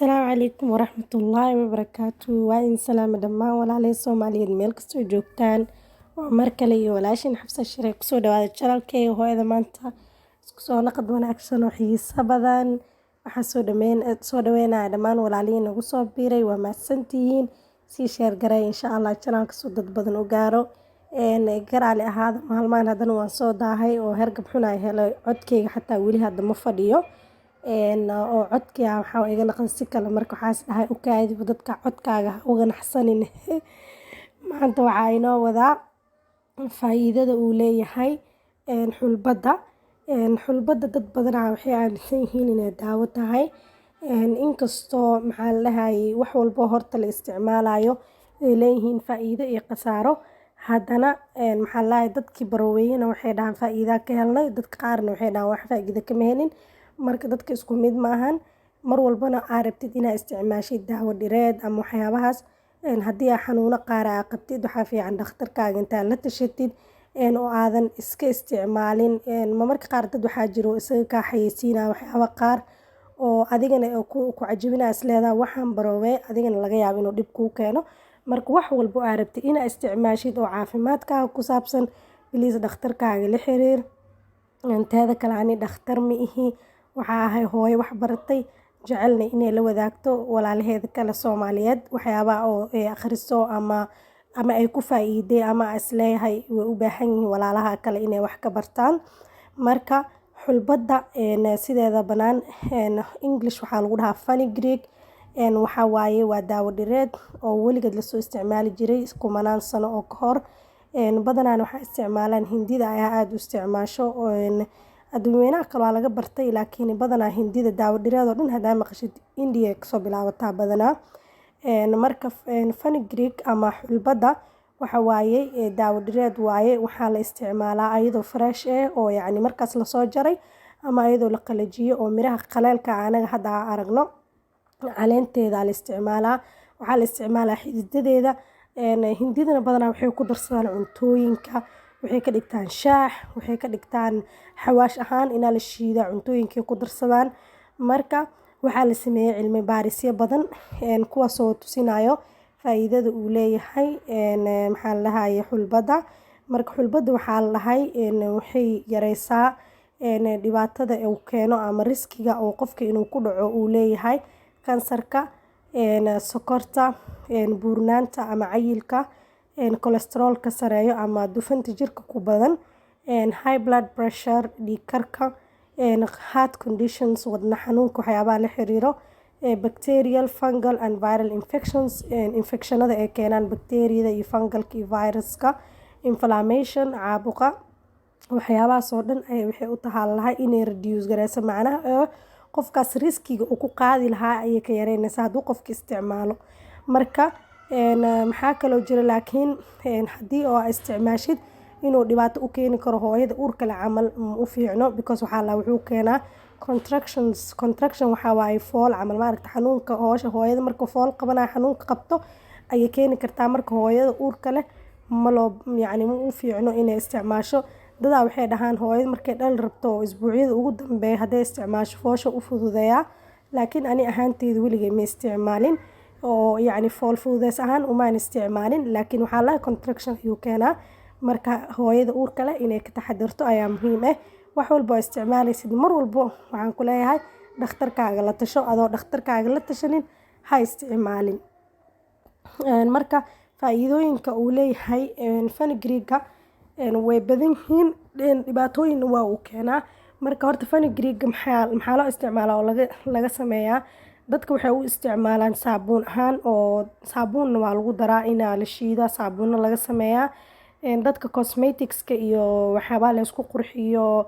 Asalaamu calaykum waraxmatullaahi wabarakaatu. Waa in salaama dhammaan walaalay Soomaaliyeed meel kastoo joogtaan. Waa mar kale iyo walaashin Xafsa Shire. Kusoo dhawaada channelkayga hooyada. Maanta isku soo naqad wanaagsan oo xiiso badan. Waxaa soo dhaweynaya dhammaan walaalihii nagu soo biiray. Waa mahadsantihiin. Sii share garay insha Allah channelka soo dad badan u gaaro. Garaali ahaada, maalmahan haddana waan soo daahay oo hergab xun ay helay. Codkayga xataa weli hadda ma fadhiyo oo codkii waxaa iga naqan si kale. Marka waxaas dhahay, u kaadiba dadka codkaaga ha uga naxsanin. Maanta waxaa inoo wadaa faa'iidada uu leeyahay xulbadda. Xulbadda dad badanaa waxay aaminsan yihiin inay daawo tahay, inkastoo, maxaa la dhahayay, wax walbo horta la isticmaalayo ay leeyihiin faa'iido iyo khasaaro. Haddana, maxaa la dhahay, dadkii baroweeyena waxay dhahaan faa'iidaa ka helnay, dadka qaarna waxay dhahaan wax faa'iido kama helin. Marka dadka isku mid maahan. Mar walbana aa rabtid inaad isticmaashid daawo dhireed ama waxyaabahaas, haddii aa xanuuno qaar aa qabtid, waxaa fiican dhakhtarkaaga intaa la tashatid oo aadan iska isticmaalin. Marmarka qaar dad waxaa jiro isaga kaa xayeysiinaya waxyaaba qaar oo adigana ku cajabinaya, is leedahay waxaan baroowee, adigana laga yaabo inuu dhib kuu keeno. Marka wax walbo aa rabtid inaad isticmaashid oo caafimaadkaaga ku saabsan, please dhakhtarkaaga la xiriir. Teeda kale, ani dhakhtar ma ihi. Waxaa ahay hooyo wax baratay, jecelna inay la wadaagto walaalaheeda kale Soomaaliyeed waxyaabaha oo ay akhriso ama ay ku faa'iiday ama isleeyahay way u baahan yihiin walaalaha kale inay wax ka bartaan. Marka xulbadda sideeda banaan English waxaa lagu dhahaa fenugreek. Waxaa waaye waa daawo dhireed oo weligeed lasoo isticmaali jiray kumanaan sano oo ka hor. Badanaan waxaa isticmaalaan Hindida ayaa aada u isticmaasho. Adduunweynaha kale waa laga bartay, laakiin badanaa Hindida. Daawo dhireed oo dhan hadaa maqashid, India kasoo bilaabataa badanaa. Marka fenugreek ama xulbada waxa waaye daawo dhireed waaye. Waxaa la isticmaalaa ayadoo fresh eh oo yacni markaas lasoo jaray, ama ayadoo la qalajiyey oo miraha qaleelka anaga hadda aan aragno. Caleenteeda la isticmaalaa, waxaa la isticmaalaa xididadeeda. Hindidana badanaa waxay ku darsadaan cuntooyinka, waxay ka dhigtaan shaax, waxay ka dhigtaan xawaash ahaan inaa la shiidaa, cuntooyinkay ku darsadaan. Marka waxaa la sameeyey cilmi baarisyo badan, kuwaasoo tusinayo faa'iidada uu leeyahay, maxaa la dhahaye, xulbada. Marka xulbada waxaa la dhahay waxay yareysaa dhibaatada uu keeno ama riskiga oo qofka inuu ku dhaco uu leeyahay kansarka, sokorta, buurnaanta ama cayilka, kolestaroolka sareeyo ama dufanta jirka ku badan, high blood pressure, dhiig karka, heart conditions, wadna xanuunka waxyaabaha la xiriiro, bacterial, fungal and viral infections, infectionada ay keenaan bacteriyada iyo fungalka iyo viruska, inflammation, caabuqa. Waxyaabahaas oo dhan ay waxay u tahaa lahay inay reduce gareyso, macnaha qofkaas riskiga uu ku qaadi lahaa ayay ka yareynaysaa hadduu qofka isticmaalo. Marka maxaa kaloo jira laakiin haddii oo isticmaashid inuu dhibaato u keeni karo hooyada uurka leh camal u fiicno, because waxaa la wuxuu keenaa contractions. Contraction waxaa waaye fool camal, maaragta, xanuunka hoosha hooyada marka fool qabanayo, xanuunka qabto ayay keeni kartaa. Marka hooyada uurka leh ma loo, yacni, ma u fiicno inay isticmaasho. Dadaa waxay dhahaan hooyada markay dhali rabto oo isbuucyada ugu dambeeya hadday isticmaasho foosha u fududeeyaa, laakiin ani ahaanteyda weligay ma isticmaalin oo yacni fool fududeys ahaan umaan isticmaalin. Laakiin waxaa laha contraction ayuu keenaa. Marka hooyada uurka leh inay ka taxadarto ayaa muhiim ah. Wax walba oo isticmaalaysid, mar walbo waxaan ku leeyahay dhakhtarkaaga la tasho. Adoo dhakhtarkaaga la tashanin ha isticmaalin. Marka faa'iidooyinka uu leeyahay fenugreek-ga way badan yihiin, dhibaatooyinna waa uu keenaa. Marka horta fenugreek-ga maxaa loo isticmaalaa oo laga sameeyaa? Dadka waxay u isticmaalaan saabuun ahaan, oo saabuunna waa lagu daraa, inaa la shiidaa, saabuunna laga sameeyaa. Dadka cosmeticska iyo waxyaabaha la isku qurxiyo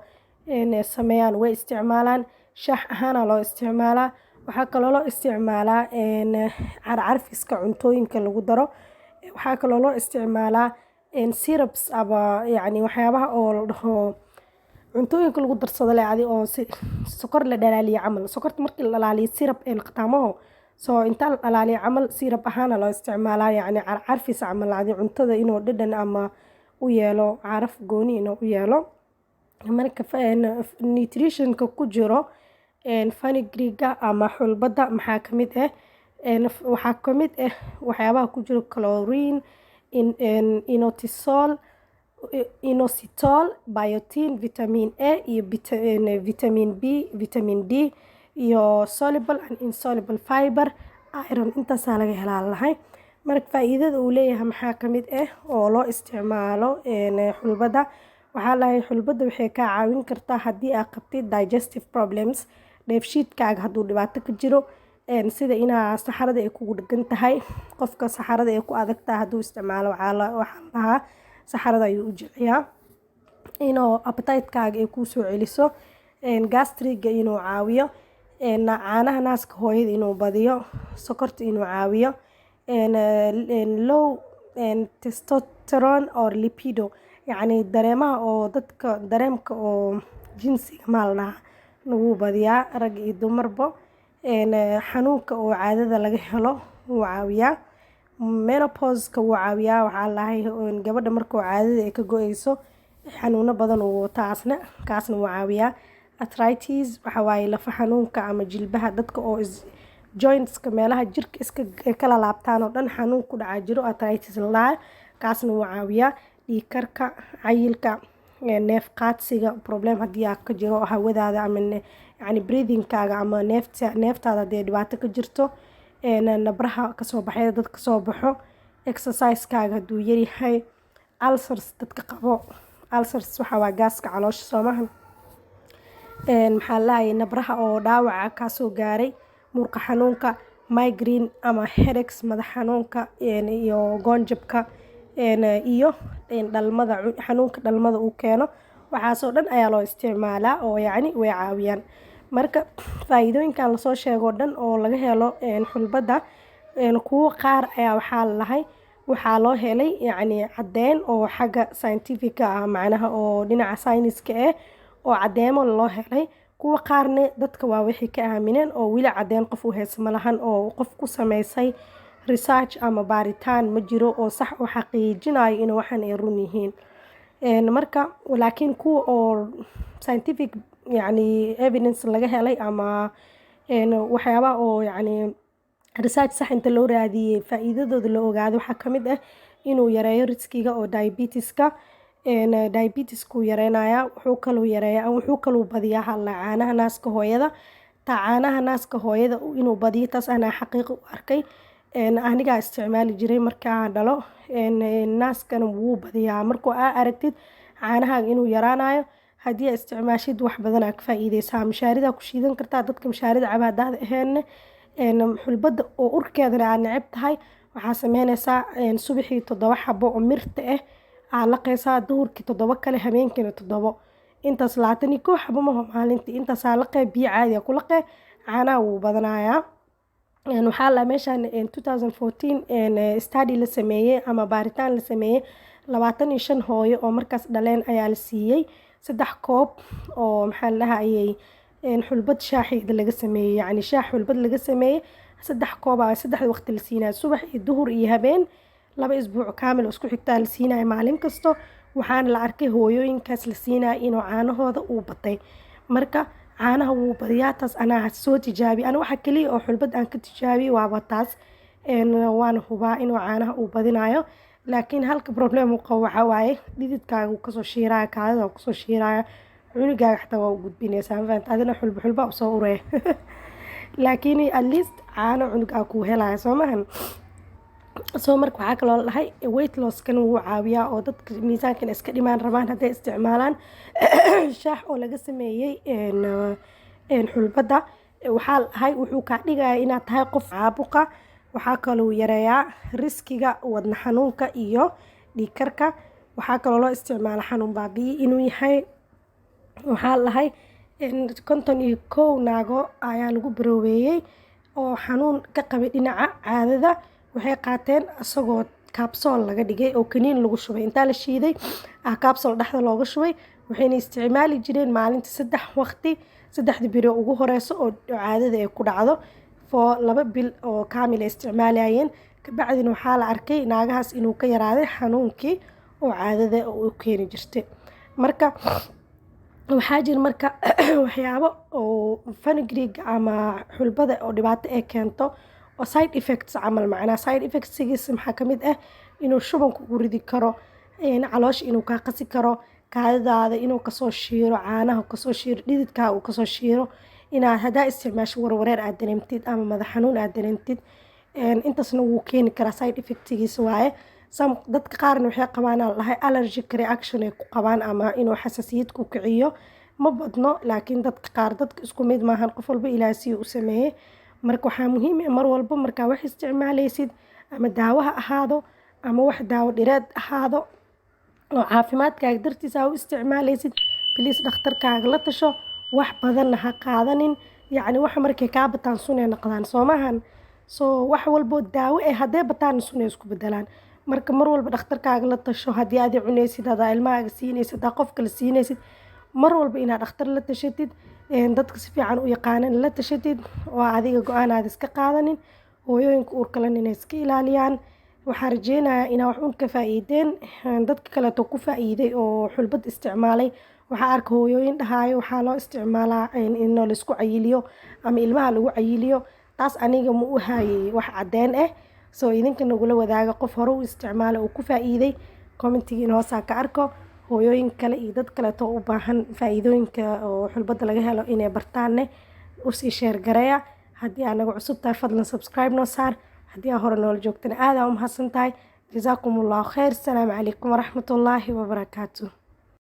sameeyaan way isticmaalaan. Shaah ahaana loo isticmaalaa. Waxaa kaloo loo isticmaalaa carcarfiska cuntooyinka lagu daro. Waxaa kaloo loo isticmaalaa syrups ama yacni waxyaabaha oo la dhaho cuntooyinka lagu darsado leh adi oo si sokor la dhalaaliye camal. Sokorta markii la dhalaaliyo syrup ay noqotaa maho? So inta la dhalaaliyo camal syrup ahaana loo isticmaalaa, yacni carcarfis camal adi, cuntada inuu dhadhan ama u yeelo caraf gooni inuu u yeelo. Marka nutritionka ku jiro Fenugreek-ga ama xulbadda maxaa ka mid ah? Waxaa ka mid ah waxyaabaha ku jiro chlorine, inositol, biotin, vitamin A iyo vitamin B, vitamin D iyo soluble and insoluble fiber, iron. Intaasaa laga helaa lahay. Marka faa'iidada uu leeyahay maxaa ka mid ah oo loo isticmaalo xulbadda? Waxaa lahay xulbadda waxay kaa caawin kartaa haddii aad qabtid digestive problems, dheefshiidkaaga hadduu dhibaato ka jiro, sida inaa saxarada ay kugu dhegan tahay. Qofka saxarada ay ku adag tahay hadduu isticmaalo, waxaa la dhahaa saxarada ayuu u jilciyaa. Inuu appetite-kaaga ay kuu soo celiso, gastriga inuu caawiyo, caanaha naaska hooyada inuu badiyo, sokorta inuu caawiyo, low testosterone or libido, yacni dareemaha oo dadka dareemka oo jinsiga maa la dhahaa wuu badiyaa, rag iyo dumarba. Xanuunka oo caadada laga helo wuu caawiyaa. Menopause-ka wuu caawiyaa. Waxaa la dhahay gabadha markuu caadada ay ka go-eyso xanuuno badan uu wataa, asna kaasna wuu caawiyaa. Arthritis waxa waaye lafa xanuunka ama jilbaha, dadka oo joints-ka, meelaha jirka iska kala laabtaan oo dhan xanuun ku dhacaa jiro, arthritis la dhahayo, kaasna wuu caawiyaa. Dhiig karka, cayilka, neef qaadsiga problem haddii aad ka jiro hawadaada ama yacni breathing-kaaga ama neefta neeftaada haddii dhibaato ka jirto, nabraha kasoo baxay dadka kasoo baxo, exercise-kaaga hadduu yaryahay, ulcers dadka qabo. Ulcers waxa waa gaaska caloosha soomaha. Maxaa la dhahayay, nabraha oo dhaawaca kaasoo gaaray, murqa xanuunka, migraine ama headaches, madax xanuunka iyo goonjabka, iyo dhalmada, xanuunka dhalmada uu keeno, waxaasoo dhan ayaa loo isticmaalaa oo yacni way caawiyaan. Marka faa'iidooyinkan lasoo sheego dhan oo laga helo xulbadda, kuwo qaar ayaa waxaa la lahay waxaa loo helay yacni caddeyn oo xagga scientific ah, macnaha oo dhinaca sayniska ah oo caddeemo loo helay. Kuwa qaarne dadka waa wixii ka aamineen oo weli caddeyn qof u haysa ma lahan, oo qof ku sameysay research ama baaritaan ma jiro oo sax u xaqiijinayo inuu waxan ay run yihiin. Marka laakiin kuwa oo scientific yacni evidence laga helay ama waxyaabaha oo yacni research sax inta loo raadiyey faa'iidadooda la ogaado, waxaa ka mid ah inuu yareeyo risk-iga oo diabetiska. Diabetiskuu yareynayaa. Wuxuu kaluu yareeyaa, wuxuu kaluu badiyaa hala caanaha naaska hooyada. Taa caanaha naaska hooyada inuu badiyo, taas anaa xaqiiqo u arkay. Anigaa isticmaali jiray marka aan dhalo. Naaskana wuu badiyaa. Markuu aa aragtid caanahaaga inuu yaraanayo, haddii aad isticmaashid wax badan aa ka faa'iideysaa. Mishaaridaa ku shiidan kartaa. Dadka mishaarida caba haddaad aheenne, xulbadda oo urkeedana aad neceb tahay, waxaa sameynaysaa subaxii 7 xabo oo mirta ah aa laqaysaa, duhurkii 7 kale, habeenkiina 7. Intaas 21 xabo maho maalintii. Intaasaa laqee, biyo caadi ah ku laqee, caanaha wuu badanayaa. Waxaa la meeshaan 2014 study la sameeyey ama baaritaan la sameeyey, 25 hooyo oo markaas dhaleen ayaa la siiyey 3 koob oo maxaa la dhahayay xulbad shaaxeeda laga sameeyey, yacni shaah xulbad laga sameeyey. 3 koob aa saddexda waqti la siinaya, subax iyo duhur iyo habeen. 2 isbuuc kaamil oo isku xigtaa la siinaya maalin kasto. Waxaana la arkay hooyooyinkaas la siinaya inuu caanahooda uu batay. Marka caanaha wuu badiyaa, taas anaa soo tijaabiyey. Ana waxa kaliya oo xulbad aan ka tijaabiyey waaba taas, waana hubaa inuu caanaha uu badinayo. Laakiin halka problem uu qabo waxaa waaye dhididkaaga wuu kasoo shiiraya, kaadida wuu kasoo shiiraya, cunugaaga xataa waa u gudbinaysaa, ma fahamtay? Adina xulba xulba usoo uraya, laakiin at least caano cunug aa kuu helaya, soo maahan? Soo marka waxaa kaloo la dhahay weight loss-kana wuu caawiyaa, oo dadka miisaankan iska dhimaan rabaan hadday isticmaalaan shaax oo laga sameeyey xulbadda, waxaa la dhahay wuxuu kaa dhigaya inaad tahay qof caabuqa. Waxaa kaloo yareeyaa risk-iga wadna xanuunka iyo dhiig karka. Waxaa kaloo loo isticmaala xanuun baabi'i inuu yahay. Waxaa la dhahay 51 naago ayaa lagu barooweeyey oo xanuun ka qabay dhinaca caadada. Waxay qaateen isagoo capsule laga dhigay oo kaniin lagu shubay, intaa la shiiday ah capsule dhexda looga shubay. Waxayna isticmaali jireen maalinta 3 waqti, 3-da beri ugu horeyso oo caadada ay ku dhacdo, for 2 bil oo kaamil ay isticmaalayeen. Kabacdina waxaa la arkay naagahaas inuu ka yaraaday xanuunkii oo caadada u keeni jirtay. Marka Waxaa jira marka waxyaabo oo fenugreek ama xulbada oo dhibaato ay keento oo side effects camal. Macnaa side effects-giisa maxaa ka mid ah? Inuu shuban kugu ridi karo, caloosha inuu kaa qasi karo, kaadidaada inuu kasoo shiiro, caanaha kasoo shiiro, dhididkaaga uu kasoo shiiro, inaad haddaa isticmaasho warwareer aad dareemtid ama madax xanuun aad dareemtid. Intaasna wuu keeni karaa, side effect-giisa waaye. Some dadka qaarna waxay qabaan aan lahay allergic reaction ay ku qabaan ama inuu xasaasiyad ku kiciyo. Ma badno, laakiin dadka qaar, dadka isku mid maahan, qof walba Ilaahay si u sameeyey. Marka waxaa muhiim ah mar walba markaa wax isticmaalaysid, ama daawo ha ahaado ama wax daawo dhireed ahaado oo caafimaadkaaga dartiis aa u isticmaalaysid, please dhakhtarkaaga la tasho. Wax badanna ha qaadanin. Yacni waxa markay kaa bataan sunay noqdaan, soo maahan? So wax walbo daawo eh hadday bataan sunay isku bedelaan. Marka mar walba dhakhtarkaaga la tasho. Haddii aad cunaysid, hadaa ilmahaaga siinaysid, hadaa qof kale siinaysid, mar walba inaad dhakhtar la tashatid, dadka si fiican u yaqaanan la tashatid oo adiga go'aan aad iska qaadanin. Hooyooyinka uurka lehna inay iska ilaaliyaan. Waxaan rajeynayaa inaa wax un ka faa'iideen. Dadka kaleeto ku faa'iiday oo xulbad isticmaalay, waxaa arka hooyooyin dhahaayo waxaa loo isticmaalaa in laisku cayiliyo ama ilmaha lagu cayiliyo. Taas aniga ma u haayay wax cadeen ah. Soo idinka nagula wadaaga qof hore u isticmaalay oo ku faa'iiday. Comment-igiina hoosaa ka arko. Hooyooyin kale iyo dad kaleeto u baahan faa'iidooyinka oo xulbada laga helo inay bartaanne usii share gareeya. Haddii aa naga cusub tahay, fadlan subscribe noo saar. Haddii aa hore noola joogtana, aad aa u mahadsan tahay. Jazaakum Allahu khayr. Asalaamu calaykum waraxmatullaahi wabarakaatu.